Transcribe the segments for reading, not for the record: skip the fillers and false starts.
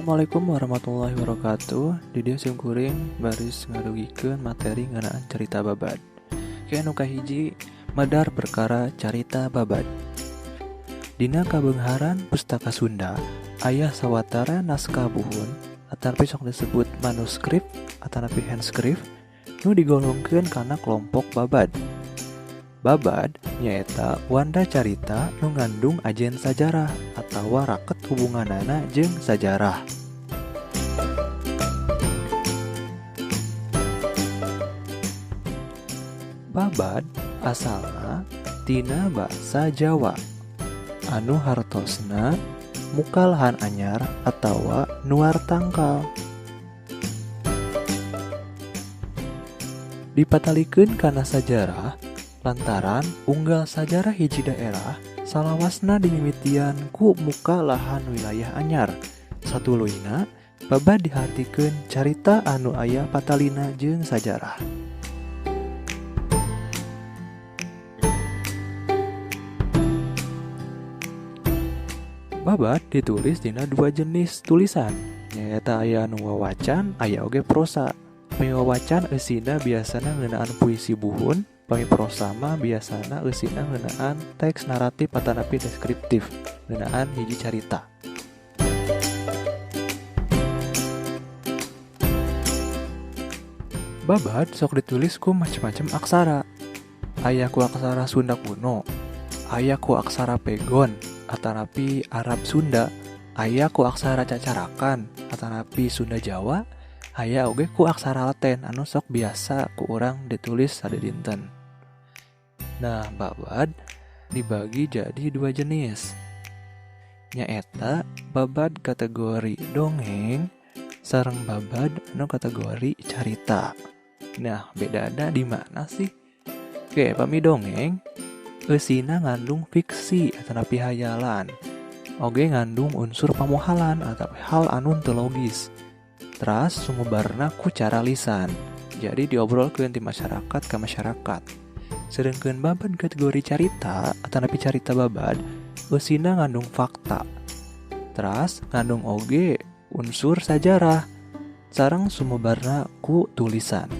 Assalamualaikum warahmatullahi wabarakatuh. Di dieu sim kuring baris ngadugikeun materi ngeunaan carita babad. Ke nu kahiji, medar perkara carita babad. Dina kabeungharan pustaka Sunda aya sawatara naskah buhun atanapi sok disebut manuskrip atanapi handscript nu digolongkeun kana kelompok babad. Babad nyaeta wanda carita nu ngandung ajen sajarah atawa raket hubunganana jeung sajarah. Babad asalna tina basa Jawa anu hartosna muka lahan anyar atawa nuar tangkal. Dipatalikeun kana sajarah lantaran unggal sajarah hiji daerah salawasna dimimitian ku muka lahan wilayah anyar. Satuluyna babad dihartikeun carita anu aya patalina jeung sajarah. Babad ditulis dina dua jenis tulisan, nyaeta aya anu wawacan, aya oge prosa. Pami wawacan eusina biasana ngeunaan puisi buhun, pami prosa mah biasana eusina ngeunaan teks naratif atanapi deskriptif, ngeunaan hiji carita. Babad sok ditulis ku macem-macem aksara. Aya ku aksara Sunda kuno, aya ku aksara Pegon atanapi Arab Sunda, aya ku aksara Cacarakan atanapi Sunda Jawa, aya oge ku aksara Latin anu sok biasa ku urang ditulis sadidinten. Nah, babad dibagi jadi dua jenis. Nyaeta babad kategori dongeng sareng babad anu kategori carita. Nah, bedana di mana sih? Oke, pami dongeng eusina ngandung fiksi atanapi hayalan. Oge ngandung unsur pamohalan atau hal anu teu logis. Teras sumebarna ku cara lisan. Jadi diobrolkeun ti masyarakat ka masyarakat. Sedengkeun babad kategori carita atanapi carita babad eusina ngandung fakta. Teras ngandung oge unsur sajarah sareng sumebarna ku tulisan.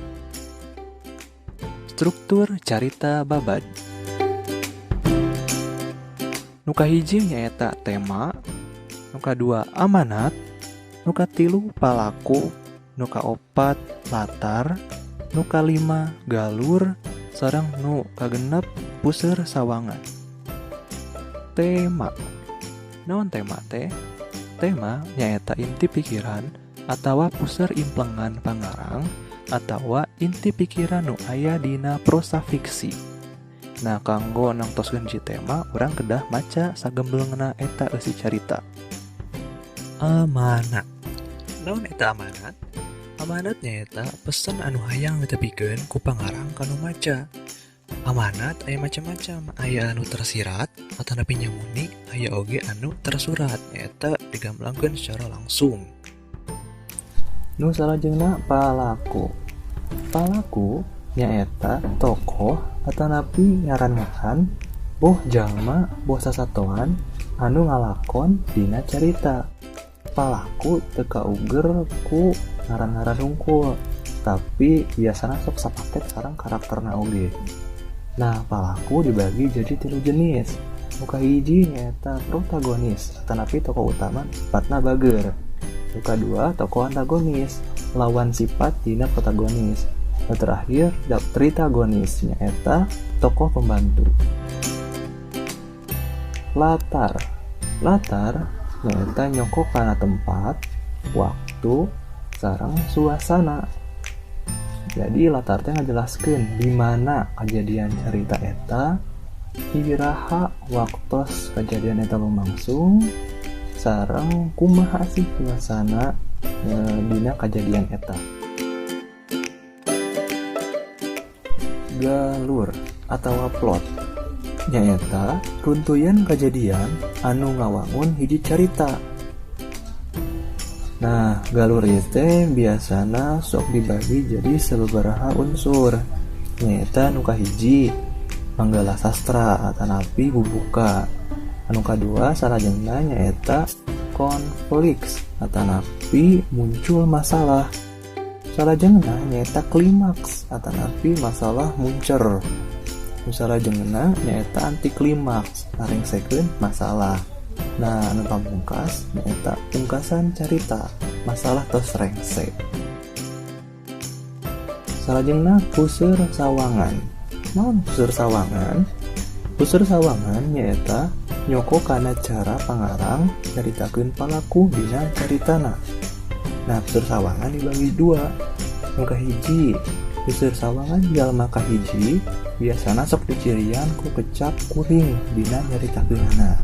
Struktur carita babad. Nu kahiji nyaeta tema, nu kadua amanat, nu katilu palaku, nu kaopat latar, nu kalima galur, sareng nu kagenep puseur sawangan. Tema. Naon tema teh? Tema nyaeta inti pikiran atawa puseur implengan pangarang atawa inti pikiran nu aya dina prosa fiksi. Nah, kanggo nangtoskeun hiji tema, urang kedah maca sagembelengna eta eusi carita. Amanat. Naon eta amanat? Amanat nyaeta pesan anu hayang ditepikeun ku pangarang ka nu maca. Amanat aya macam-macam, aya anu tersirat atanapi nyamuni, aya oge anu tersurat nyaeta digamblangkeun secara langsung. Nu salajengna palaku. Palaku nyaeta tokoh atanapi ngaran-ngaran boh jalma boh sasatoan anu ngalakon dina carita. Palaku teu kauger ku ngaran-ngaran hungkul, tapi biasana sok sapaket sareng karakterna oge. Nah, palaku dibagi jadi tilu jenis. Nu kahiji nyaeta protagonis atanapi tokoh utama sifatna bager. Nu kadua tokoh antagonis, lawan sifat dina protagonis. Nu terakhir tritagonis nyaeta tokoh pembantu. Latar. Latar nyaeta nyokok kana tempat, waktu, sareng suasana. Jadi latar teh ngajelaskeun di mana kejadian carita eta, iraha waktos kejadian eta lumangsung, sareng kumaha sih suasana dina kejadian eta. Galur atawa plot nyaeta runtuyan kejadian anu ngawangun hiji carita. Nah, galur ieu teh biasana sok dibagi jadi sababaraha unsur. Nyaeta nu kahiji manggala sastra atanapi bubuka. Anu kadua salajengna nyaeta Konflik atanapi muncul masalah. Salajengna nyaeta klimaks atanapi masalah muncer. Nu salajengna nyaeta antiklimaks ngarengsekeun masalah. Nah, anu pamungkas nyaeta pungkasan carita, masalah tos rengse. Salajengna puseur sawangan. Naon puseur sawangan? Puseur sawangan nyaeta nyoko kana cara pangarang nyaritakeun palaku dina caritana. Nah, puseur sawangan dibagi dua. Nu kahiji, puseur sawangan jalma kahiji biasana sok dicirian ku kecap kuring dina nyaritakeunana.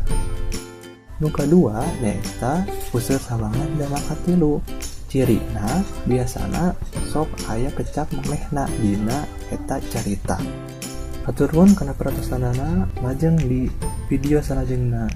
Nu kadua nyaeta puseur sawangan jalma katilu. Cirina biasana sok aya kecap manehna dina eta carita. Hatur nuhun kana perhatosanana, lajeng di video salajengna.